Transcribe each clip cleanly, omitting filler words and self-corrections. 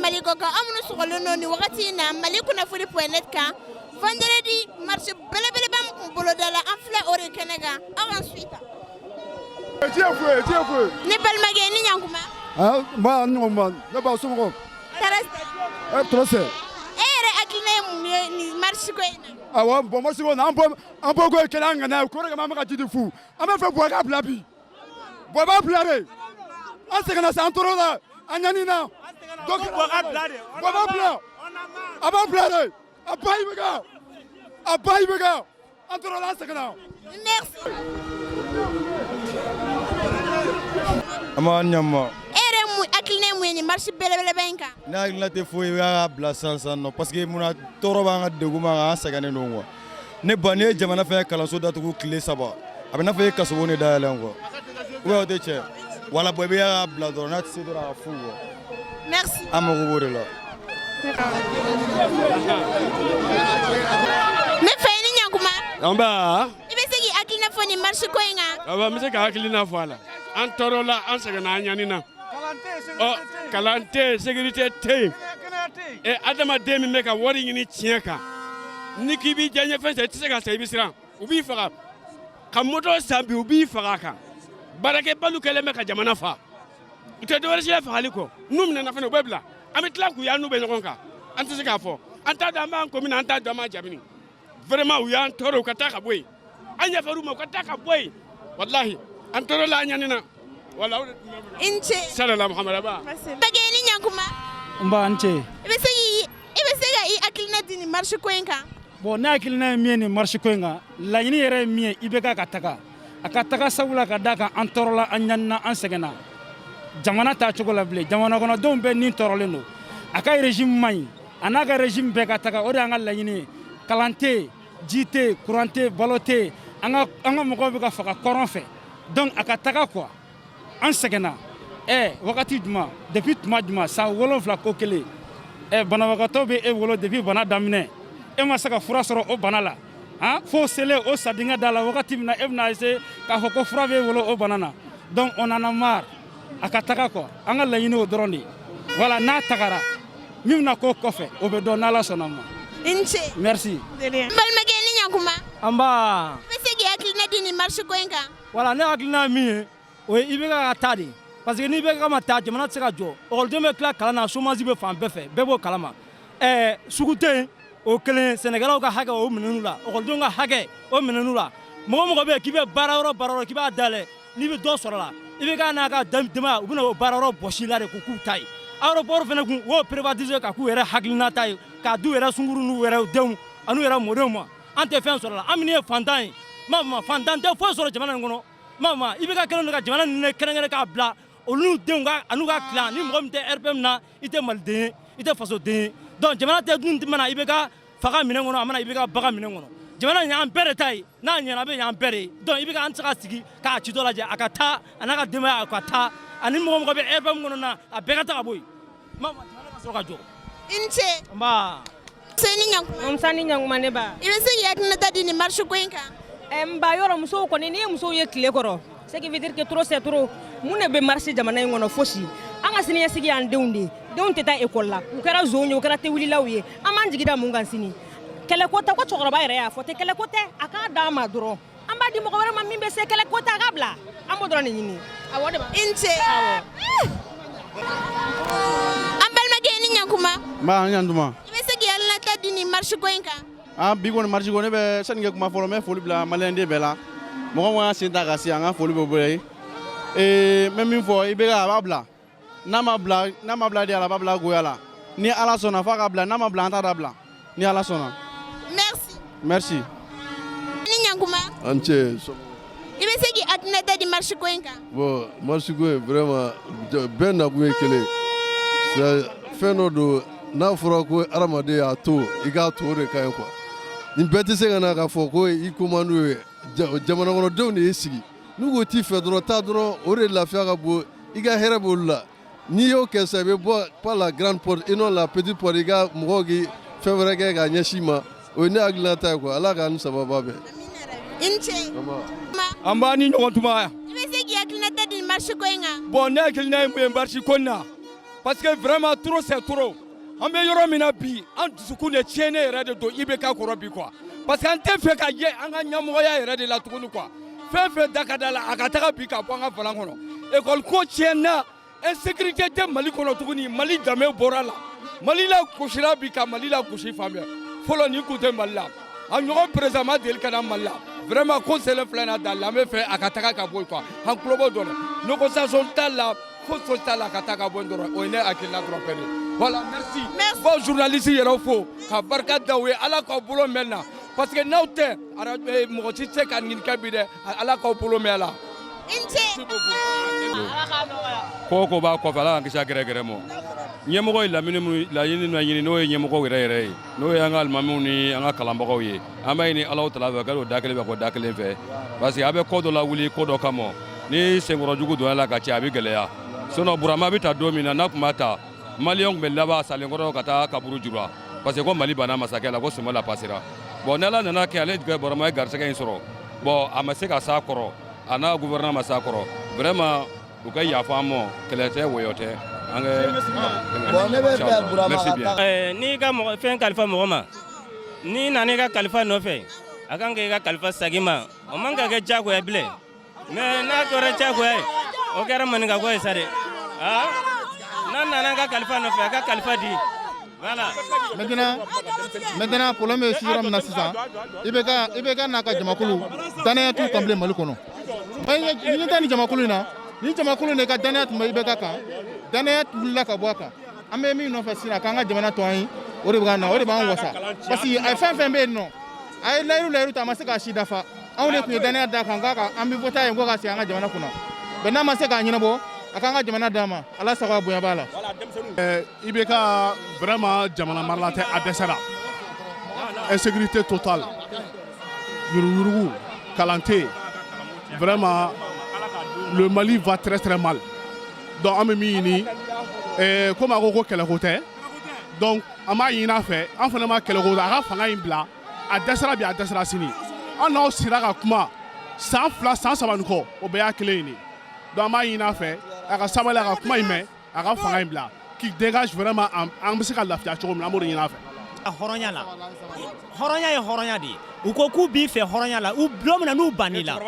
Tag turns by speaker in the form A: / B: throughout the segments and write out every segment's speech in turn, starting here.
A: Mali kɔ kan, aw minnu sɔgɔlen don nin wagati in na Mali kunnafoni.net kan, vendredi marche belebeleba min tun bolodala, an filɛ o de kɛnɛ kan. Aw k'an suit tan. Ne balimakɛ, ni ɲankuma.
B: Nba, ni ɲɔgɔn ne ba, somɔgɔw?
A: Tɔɔrɔ tɛ.
B: Tɔɔrɔ tɛ.
A: E yɛrɛ hakilina ye mun ye nin marche ko in na?
B: Awɔ, bon, marche ko in na, an bɔ an bɔ ko ye kɛnɛ an ŋaniya ye ko de kama an bɛ ka ji di fu. An bɛ fɛ Buwa k'a bila bi, Buwa b'a bila de. An sɛgɛnna sa, an tɔɔrɔ la, an ɲani na. Donc Buwa b'a bila, a b'a bila de. A ba IBK, a ba IBK, an tɔɔrɔ la, an sɛgɛnna.
A: Merci.
C: An b'a ɲama.
A: E yɛrɛ mun hakilina ye mun ye nin marche belebeleba in kan?
C: Ne hakilina tɛ foyi ye, i b'a bila sisan sisan nɔ, parce que munna tɔɔrɔ b'an ka, degun b'an kan, an sɛgɛnnen don quoi. Ne ba, n'i ye jamana fɛn kalanso datugu tile 3, a bɛ n'a fɔ i ye kasobon de dayɛlɛ quoi, ou bien o tɛ tiɲɛ? Wala, bon, i bɛ y'a bila dɔrɔn, n'a tɛ se dɔrɔn, a ka fu quoi.
A: Merci.
C: An mago b'o de la.
A: Ne fɛ, i ni ɲankuma.
D: Nba.
A: I bɛ se k'i hakilina fɔ nin marche ko in kan?
D: Awɔ, n bɛ se ka hakilina fɔ a la. An tɔɔrɔla, an sɛgɛnna, an ɲanina. Ɔ, kalan tɛ yen, sécurité tɛ yen. Ɛ, adamaden min bɛ ka wari ɲini tiɲɛ kan, ni k'i b'i diyaɲɛ fɛn san, i tɛ se ka san, i bɛ siran, u b'i faga. Ka moto san bi, u b'i faga a kan. Baarakɛbaliw kɛlen bɛ ka jamana fa. U tɛ dɔwɛrɛ si la fagali kɔ. N'u minɛna fana, u bɛ bila. An bɛ tila k'u y'an n'u bɛ ɲɔgɔn kan. An tɛ se k'a fɔ, an t'a dɔn an b'an ko min na, an t'a dɔn an b'a jaabi. Vraiment, u y'an tɔɔrɔ, u ka taa ka bɔ yen. An yafar'u ma, u ka taa ka bɔ yen. Walahi, an tɔɔrɔ la, an ɲanina. Wala, o de tun bɛ n bolo.
A: I ni ce.
D: Salala Muhamadu ba.
A: Balimakɛ, i ni ɲankuma.
E: Nba, n ce.
A: I bɛ se ka i hakilina di nin marche ko in kan?
E: Bon, ne hakilina ye min ye nin marche ko in kan, laɲini yɛrɛ ye min ye, i bɛ ka taga, a ka taga, sabula ka d'a kan an tɔɔrɔla, an ɲanina, an sɛgɛnna. Jamana t'a cogo la bilen, jamana kɔnɔdenw bɛɛ ni tɔɔrɔlen don. A ka régime man ɲi, a n'a ka régime bɛɛ ka taga, o de y'an ka laɲini ye. Kalan tɛ yen, ji tɛ yen, courant tɛ yen, balo tɛ yen, an ka mɔgɔw bɛ ka faga kɔrɔn fɛ. Donc a ka taga quoi, an sɛgɛnna. Ɛ, wagati jumɛn, depuis tuma jumɛn, san 7 ko kelen. Ɛ, banabagatɔ bɛ e bolo depuis bana daminɛ, e ma se ka fura sɔrɔ o bana la, han, fo selen o sadingɛ da la wagati min na, e bɛna essayer k'a fɔ ko fura b'e bolo o bana na. Donc on en a marre, a ka taga quoi. An ka laɲini o dɔrɔn de ye. Voilà, n'a tagara, min bɛna k'o kɔfɛ, o bɛ dɔn n'Ala sɔnna ma.
A: I ni ce.
E: Merci.
A: N balimakɛ, ni ɲankuma.
F: Nba.
A: I bɛ se k'i hakilina di nin marche ko in kan?
F: Voilà, ne hakilina ye min ye, o ye IBK ka taa de, parce que ni IBK ma taa, jamana tɛ se ka jɔ. Ekɔlidenw bɛ tila kalan na, chômage bɛ fan bɛɛ fɛ, bɛɛ b'o kalama. Ɛɛ, sugu tɛ yen, o kelen. Sɛnɛkɛlaw ka hakɛ, o minɛn'u la. Ekɔlidenw ka hakɛ, o minɛn'u la. Mɔgɔ mɔgɔ bɛ yen k'i bɛ baara yɔrɔ, baara yɔrɔ k'i b'a dayɛlɛ, n'i bɛ dɔ sɔrɔ la, IBK n'a ka denbaya, u bɛna o baara yɔrɔ bɔsi la de k'u k'u ta ye. Aéroport fana kun, u y'o privatiser ka k'u yɛrɛ hakilina ta ye, k'a d'u yɛrɛ sunkuru n'u yɛrɛ denw an'u yɛrɛ mɔdenw ma. An tɛ fɛn sɔrɔ la, an minnu ye fantan ye. Ma fantan tɛ foyi sɔrɔ jamana in kɔnɔ. Ma IBK kɛlen don ka jamana ninnu kɛrɛnkɛrɛn k'a bila olu denw ka an'u ka clan. Ni mɔgɔ min tɛ RPM na, i tɛ maliden ye, i tɛ fasoden ye. Donc jamana tɛ dun mana IBK faga minɛn kɔnɔ, a mana IBK baga minɛn kɔnɔ. Jamana in y'an bɛɛ de ta ye, n'a ɲɛna, a bɛ ɲɛ an bɛɛ de ye. Donc IBK, an tɛ se ka sigi k'a citɔ lajɛ. A ka taa, a n'a ka denbaya, a ka taa, ani mɔgɔ mɔgɔ bɛ RPM kɔnɔ na, a bɛɛ ka taa ka bɔ yen. Ma jamana ka sɔrɔ ka jɔ.
A: I ni ce.
F: Nba.
A: Se ni ɲankuma.
G: Musa, ni ɲankuma, ne ba.
A: I bɛ se k'i hakilinata di nin marche ko in kan?
G: N ba, yɔrɔ musow kɔni, n'i ye musow ye tile kɔrɔ, ce qui veut dire que trop c'est trop. Mun de bɛ marche jamana in kɔnɔ? Fosi. An ka siniɲɛsigi y'an denw de ye. Denw tɛ taa école la, u kɛra zonw ye, u kɛra tewulilaw ye. An b'an jigi da mun kan sini? Kɛlɛko tɛ ko cɛkɔrɔba yɛrɛ y'a fɔ tɛ, kɛlɛko tɛ. A k'a d'an ma dɔrɔn, an b'a di mɔgɔ wɛrɛ ma min bɛ se. Kɛlɛko tɛ, a k'a bila, an b'o dɔrɔn de ɲini. Awɔ de.
A: I ni ce. An balimakɛ, ni ɲankuma.
H: N ba, an ɲantuma.
A: I bɛ se k'i hakilinata di nin marche ko in kan?
H: An bi kɔni marche ko, ne bɛ sani kɛ kuma fɔlɔ, n bɛ foli bila maliyɛnden bɛɛ la. Mɔgɔ min y'a sen ta ka se, an ka foli bɛ bɔ ye. Ee, n bɛ min fɔ, IBK, a b'a bila. N'a ma bila, n'a ma bila de, a b'a bila goya la. Ni Ala sɔnna, f'a ka bila. N'a ma bila, an t'a dabila ni Ala sɔnna.
A: Merci.
H: Merci.
A: Ni ɲankuma.
I: An cɛ.
A: I bɛ se k'i hakilinata di marche ko in kan?
I: Bon, marche ko in, vraiment, bɛɛ nakun ye kelen. Fɛn dɔ don, n'a fɔra ko hadamaden y'a to i k'a to, o de ka ɲi quoi. Nin bɛɛ tɛ se ka na k'a fɔ ko i commande ye. Jamana kɔnɔdenw de y'i sigi, n'u ko t'i fɛ dɔrɔn, taa dɔrɔn, o de lafiya ka bon, i ka hɛrɛ b'olu la. N'i y'o kɛ sisan, i bɛ bɔ par la grande porte et non la petite porte, i ka mɔgɔw k'i fɛn wɛrɛ kɛ k'a ɲɛsin i ma. O ye ne hakilinata ye quoi. Ala k'an ni sababa bɛn.
A: I ni ce.
J: An b'a ni ɲɔgɔn tuma.
A: I bɛ se k'i hakilinata di marche ko in kan?
J: Bon, ne hakilina ye mun ye marche ko in na? Parce que vraiment, trop c'est trop. An bɛ yɔrɔ min na bi, an dusukun de tiɲɛnen yɛrɛ de don IBK kɔrɔ bi quoi, parce que an tɛ fɛ ka ye an ka ɲɛmɔgɔya yɛrɛ de la tuguni quoi. Fɛn fɛn da ka da la, a ka taga bi ka bɔ an ka falan kɔnɔ. École ko tiɲɛna, insécurité tɛ Mali kɔnɔ tuguni. Mali danbe bɔra la, Mali la gosira bi, ka Mali la gosi fan bɛɛ. Fɔlɔ nin kun tɛ Mali la, a ɲɔgɔn président ma deli ka na Mali la. Vraiment, ko selen filɛ na da la, an bɛ fɛ a ka taga ka bɔ yen quoi. An tulo b'o dɔn dɛ, négociation t'a la, foyi foyi t'a la, ka taa ka bɔ yen dɔrɔn. O ye ne hakilina dɔrɔn fɛn ye. Voilà, merci. Bon, journaliste yɛrɛ fo ka barika da u ye. Ala k'aw bolo mɛn na, parce que n'aw tɛ mɔgɔ si tɛ se ka nin kɛ bi dɛ. Ala k'aw bolo mɛn a la.
A: I ni ce.
K: Ko o ko b'a kɔfɛ, Ala k'an kisi a gɛrɛgɛrɛ ma. Ɲɛmɔgɔ ye lamini min laɲini min ɲini, n'o ye ɲɛmɔgɔw yɛrɛ yɛrɛ ye, n'o ye an ka alimamiw ni an ka kalanbagaw ye, an b'a ɲini Alahu tala fɛ ka don da kelen fɛ kɔ da kelen fɛ, parce que a bɛ ko dɔ lawuli ko dɔ kama. Ni senkɔrɔ jugu donna la ka caya, a bɛ gɛlɛya. Sinon Burama bɛ ta don min na, n'a tun b'a ta, Maliyɛnw tun bɛ laban salenkɔrɔ ka taa kaburu jura, parce que ko Mali banna masakɛ la, ko Sumala pasera. Bon, ni Ala nana kɛ ale Burama ye garisɛgɛ in sɔrɔ, bon, a ma se ka s'a kɔrɔ, a n'a gouvernement ma s'a kɔrɔ. Vraiment, u ka yafa an ma, kɛlɛ tɛ, wɔyɔ tɛ. An kɛ
L: Bon, ne bɛ fɛ Burama
K: merci
L: ka
K: bien.
L: taa.
M: N'i ka mɔgɔ fɛn kalifa mɔgɔ ma, n'i nana i ka kalifa nɔfɛ, a kan k'i ka kalifa segin ma. O man ka kɛ diyagoya bilen, mais n'a kɛra diyagoya ye, o kɛra maninkako ye sa dɛ. Ah, n'a nana n ka kalifa nɔfɛ, a ka kalifa di, voilà.
N: Maintenant, problème bɛ yɔrɔ min na sisan, IBK n'a ka jamakulu, danaya t'u kan bilen Mali kɔnɔ. Ni ɲɛ tɛ nin jamakulu in na, nin jamakulu in de ka danaya tun bɛ IBK kan, danaya wulila ka bɔ a kan. An bɛ min nɔfɛ sisan, k'an ka jamana to an ye, o de bɛ ka na, o de b'an wasa, parce que a ye fɛn fɛn bɛ yen nɔ, a ye layiru ta, a ma se k'a si dafa. Anw de tun ye danaya d'a kan k'a ka an bɛ voter a ye ko ka sigi an ka jamana kunna, mais n'a ma se k'a ɲɛnabɔ, a k'an ka jamana d'an ma. Ala sago, a bonya b'a la.
O: IBK vraiment, jamana marala tɛ, a dɛsɛra. Insécurité totale, yuruguyurugu, kalan tɛ yen. Vraiment, le Mali va très très mal. Donc an bɛ min ɲini, komi a ko ko kɛlɛko tɛ, donc an b'a ɲini a fɛ, an fana ma kɛlɛko, a ka fanga in bila. A dɛsɛra bi, a dɛsɛra sini. An n'aw sera ka kuma san 2, san 3 nin kɔ, o bɛɛ y'a kelen ye de. Donc an b'a ɲini a fɛ, a ka sabali, a ka kuma in mɛn, a ka fanga in bila, qu'il dégage vraiment, an bɛ se ka lafiya cogo min na, an b'o de ɲini a fɛ.
P: Hɔrɔnya la, hɔrɔnya ye hɔrɔnya de ye. U ko k'u b'i fɛ hɔrɔnya la, u don min na n'u bann'i la,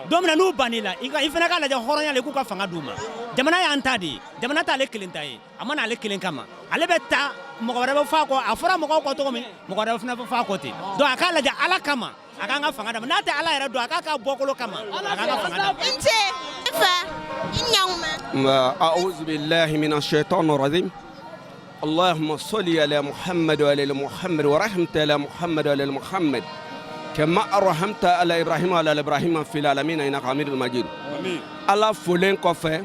P: don min na n'u bann'i la, i ka i fana k'a lajɛ hɔrɔnya la, i k'u ka fanga d'u ma. Jamana y'an ta de ye, jamana t'ale kelen ta ye. A ma n'ale kelen kama, ale bɛ taa, mɔgɔ wɛrɛ bɛ fɔ a kɔ. A fɔra mɔgɔw kɔ cogo min, mɔgɔ wɛrɛ fana bɛ fɔ a kɔ ten. Donc a k'a lajɛ Ala kama, a k'an ka fanga d'a ma. N'a tɛ Ala yɛrɛ dɔn, a k'a ka bɔkolo kama, a k'an ka fanga d'a ma.
A: I ni ce ne fa, i ni ɲankuma.
Q: أعوذ بالله من الشيطان الرجيم. اللهم صل على محمد وعلى آل محمد ورحمت على محمد وعلى آل محمد كما رحمت على إبراهيم وعلى آل إبراهيم في العالمين إنك حميد مجيد. Ala folen kɔfɛ,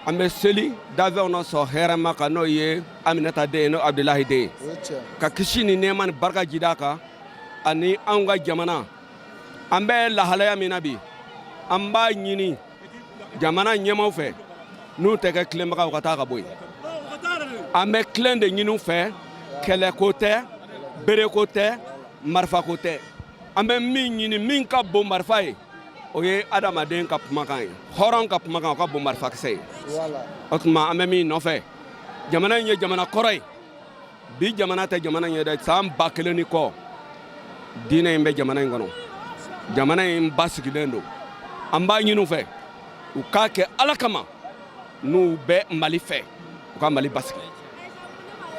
Q: an bɛ seli danfɛnw na sɔn hɛrɛma kan, n'o ye Aminata den ye, n'o Abdulahi den ye, ka kisi ni nɛɛma ni barika jida a kan ani anw ka jamana. An bɛ lahalaya min na bi, an b'a ɲini jamana ɲɛmaw fɛ, n'u tɛ kɛ tilenbagaw, ka taa ka bɔ yen. An bɛ tilen de ɲini u fɛ. Kɛlɛko tɛ, bereko tɛ, marifako tɛ. An bɛ min ɲini, min ka bon marifa ye, o ye adamaden ka kumakan ye. Hɔrɔn ka kumakan, o ka bon marifakisɛ ye. O tuma, an bɛ min nɔfɛ, jamana in ye jamana kɔrɔ ye. Bi jamana tɛ jamana in ye dɛ. San 1000 ni kɔ, diinɛ in bɛ jamana in kɔnɔ, jamana in basigilen don. An b'a ɲini u fɛ, u k'a kɛ Ala kama. N'u bɛ Mali fɛ, u ka Mali basigi.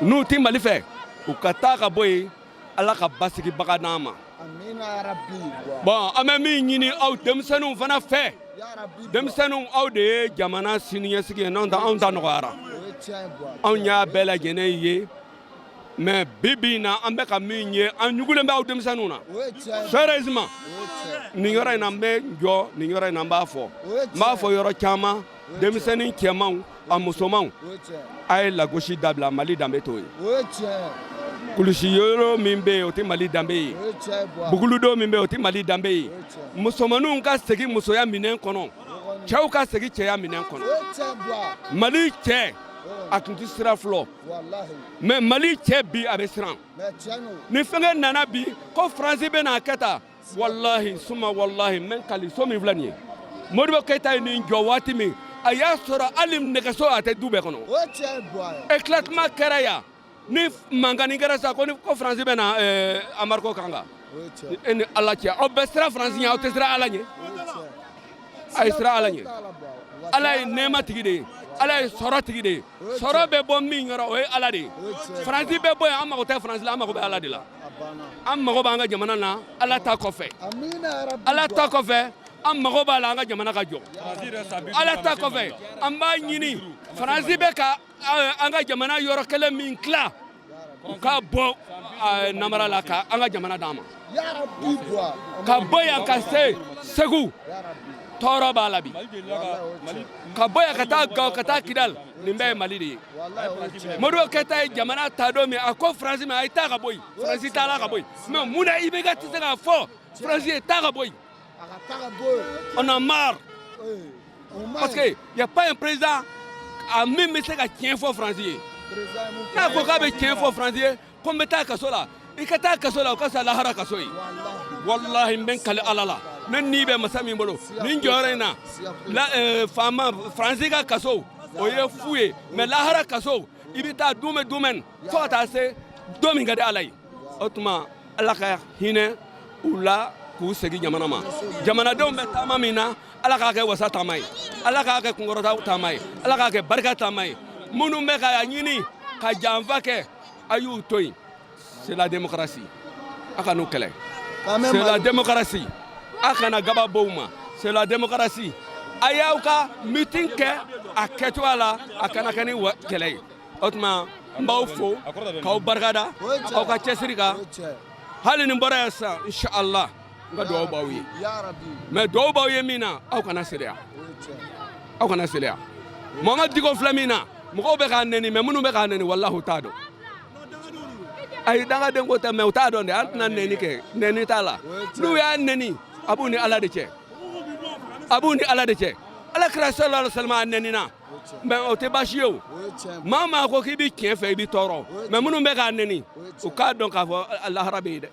Q: N'u tɛ Mali fɛ, u ka taa ka bɔ yen. Ala ka basigibaga d'an ma. Bon, an bɛ min ɲini aw denmisɛnninw fana fɛ, denmisɛnninw, aw de ye jamana siniɲɛsigi ye. N'anw ta, anw ta nɔgɔyara, anw y'a bɛɛ lajɛlen ye. Mais bi bi in na, an bɛ ka min ye, an ɲugulen bɛ aw denmisɛnninw na. Sérieusement, nin yɔrɔ in na, n bɛ jɔ nin yɔrɔ in na, n b'a fɔ, n b'a fɔ yɔrɔ caman. Denmisɛnnin cɛmanw, a musomanw, a ye lagosi dabila. Mali danbe t'o ye. Kulusi yɔrɔ min bɛ yen, o tɛ Mali danbe ye. Buguludo min bɛ yen, o tɛ Mali danbe ye. Musomaninw ka segin musoya minɛn kɔnɔ, cɛw ka segin cɛya minɛn kɔnɔ. Mali cɛ, a tun tɛ siran fɔlɔ, mais Mali cɛ bi, a bɛ siran. Ni fɛnkɛ nana bi ko Faransi bɛ n'a kɛ tan, walahi suma walahi, n bɛ kali so min filɛ nin ye, Modibo Keyita ye nin jɔ waati min.
D: A y'a sɔrɔ hali nɛgɛso a tɛ du bɛɛ kɔnɔ. Éclatement kɛra yan ni mankanni kɛra sisan ko ni ko Faransi bɛ na embargo k'an kan. E ni Ala cɛ, aw bɛ siran Faransi ɲɛ, aw tɛ siran Ala ɲɛ. A ye siran Ala ɲɛ. Ala ye nɛɛma tigi de ye, Ala ye sɔrɔ tigi de ye. Sɔrɔ bɛ bɔ min yɔrɔ, o ye Ala de ye. Faransi bɛ bɔ yen, an mago tɛ Faransi la, an mago bɛ Ala de la. An mago b'an ka jamana na Ala ta kɔfɛ. Ala ta kɔfɛ, an mago b'a la an ka jamana ka jɔ. Ala ta kɔfɛ, an b'a ɲini Faransi bɛ ka an ka jamana yɔrɔ kelen min tila, u ka bɔ namara la ka an ka jamana d'an ma. Ka bɔ yan ka se Segu, tɔɔrɔ b'a la bi. Ka bɔ yan ka taa Gawo, ka taa Kidal, nin bɛɛ ye Mali de ye. Modibo Keyita ye jamana ta don min, a ko Faransi ma a ye taa ka bɔ yen. Faransi taara ka bɔ yen. Mais mun na IBK tɛ se k'a fɔ Faransi ye taa ka bɔ yen? On a marre. Parce que y a pas un président a min bɛ se ka tiɲɛ fɔ Faransi ye. N'a ko k'a bɛ tiɲɛ fɔ Faransi ye ko n bɛ taa kaso la, i ka taa kaso la, o ka fisa lahara kaso ye. Walahi, n bɛ n kali Ala la, ne ni bɛ masa min bolo nin jɔyɔrɔ in na la, faama Faransi ka kaso o ye fu ye, mais lahara kaso i bɛ taa dumɛ dumɛ fo ka taa se don min ka di Ala ye. O tuma Ala ka hinɛ u la k'u segin jamana ma. Jamanadenw bɛ taama min na, Ala k'a kɛ wasa taama ye, Ala k'a kɛ kunkɔrɔta taama ye, Ala k'a kɛ barika taama ye. Minnu bɛ ka ɲini ka janfa kɛ, a y'u to yen. C'est la démocratie, a ka n'u kɛlɛ. C'est la démocratie, a kana gaba bɔ u ma. C'est la démocratie, a y'aw ka meeting kɛ a kɛcogoya la, a kana kɛ ni kɛlɛ ye. O tuma n b'aw fo k'aw barikada aw ka cɛsiri kan. Hali ni n bɔra yan sisan, inshallah, n ka dugawu b'aw ye. Mais dugawu b'aw ye min na, aw kana seleya, aw kana seleya. Mohamed Dicko filɛ min na, mɔgɔw bɛ k'a nɛni, mais minnu bɛ k'a nɛni, walahi u t'a dɔn. Ayi, dangaden ko tɛ, mais u t'a dɔn dɛ. An tɛna nɛni kɛ, nɛni t'a la. N'u y'a nɛni, a b'u ni Ala de cɛ, a b'u ni Ala de cɛ. Ala kira sallallahu alaihi wasallam a nɛnina, mais o tɛ baasi ye. O maa o maa ko k'i bɛ tiɲɛ fɛ, i bɛ tɔɔrɔ. Mais minnu bɛ k'a nɛni, u k'a dɔn k'a fɔ lahara bɛ yen dɛ.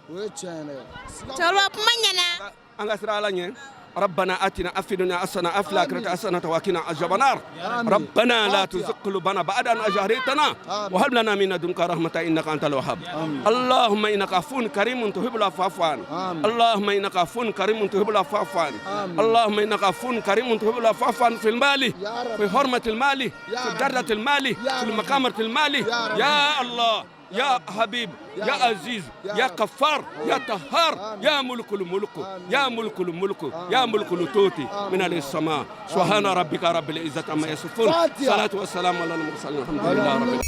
A: Cɛkɔrɔba, kuma ɲɛna.
D: An ka siran Ala ɲɛ. ربنا اتنا في الدنيا حسنه وفي الاخره حسنه وقنا عذاب النار. ربنا لا تزغ قلوبنا بعد ان هديتنا وهب لنا من لدنك رحمه انك انت الوهاب. اللهم انك عفو كريم تحب العفو فاعف عنا. اللهم انك عفو كريم تحب العفو فاعف عنا. اللهم انك عفو كريم تحب العفو فاعف عنا في المال، في حرمه المال، في درجه المال، في المقامة المال. يا الله، يا حبيب، يا عزيز، يا غفار، يا قهار، يا ملك الملك، يا ملك الملك، يا ملك التوتي من السماء. سبحان ربك رب العزة عما يصفون، صلاة والسلام على المرسلين، الحمد لله رب العالمين.